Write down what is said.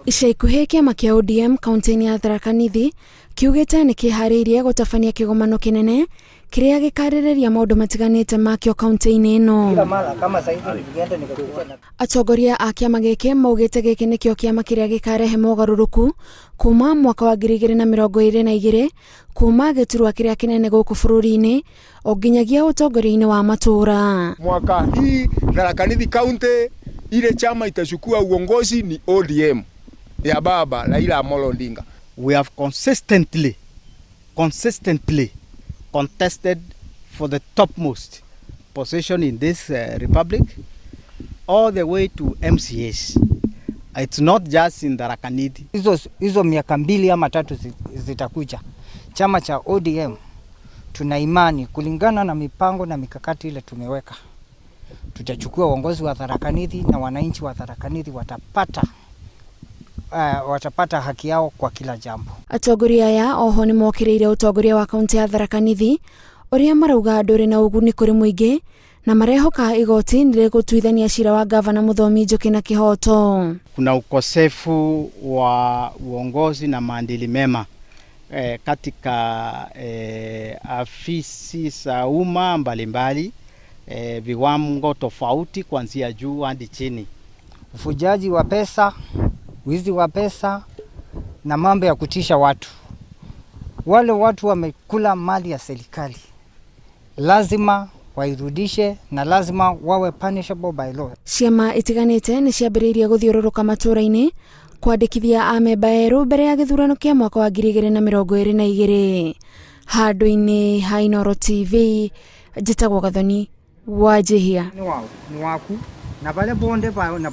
Ica ikuhĩ kĩama kĩa ODM kaunti-inĩ ya Tharaka Nithi kiugĩte nĩ kĩharĩirie gũtabania kĩgomano kĩnene kĩrĩa gĩkarĩrĩria maũndũ matiganĩte makĩo kaunti-inĩ ĩno. Atongoria a kĩama gĩkĩ maugĩte gĩkĩ nĩkĩo kĩama kĩrĩa gĩkarehe mogarũrũku kuma mwaka wa 2022 kuma gĩturwa kĩrĩa kĩnene gũkũ bũrũri-inĩ o nginyagia ũtongoria-inĩ wa matũũra. Mwaka hii Tharaka Nithi County ile chama itachukua uongozi ni ODM ya baba Raila Amolo Odinga. We have consistently contested for the topmost position in this republic, all the way to MCAs. It's not just in Tharaka Nithi. Hizo miaka 2 ama 3 zitakuja, chama cha ODM tuna imani kulingana na mipango na mikakati ile tumeweka, tutachukua uongozi wa Tharaka Nithi na wananchi wa Tharaka Nithi watapata haki yao kwa kila jambo. Atongoria aya oho nĩ mokĩrĩire ũtongoria wa kaunti ya Tharaka Nithi ũrĩa marauga ndũrĩ na ũguni kũrĩ mũingĩ na marehoka igoti nĩ rĩgũtuithania cira wa gavana Mũthomi Njuki na kĩhoto. Kuna ukosefu wa uongozi na maadili mema katika afisi za umma mbalimbali, viwango tofauti kuanzia juu hadi chini. Ufujaji wa pesa, wizi wa pesa na mambo ya kutisha watu. Wale watu wamekula mali ya serikali, lazima wairudishe na lazima wawe punishable by law. Ciama itiganĩte nĩ ciambĩrĩirie gũthiũrũrũka matũũra-inĩ kwandĩkithia amemba erũ mbere ya gĩthurano kĩa mwaka wa 2022. Handũ-inĩ ha Inooro TV, njĩtagwo Gathoni Wanjihia. Ni wao, ni waku na pale bonde pa na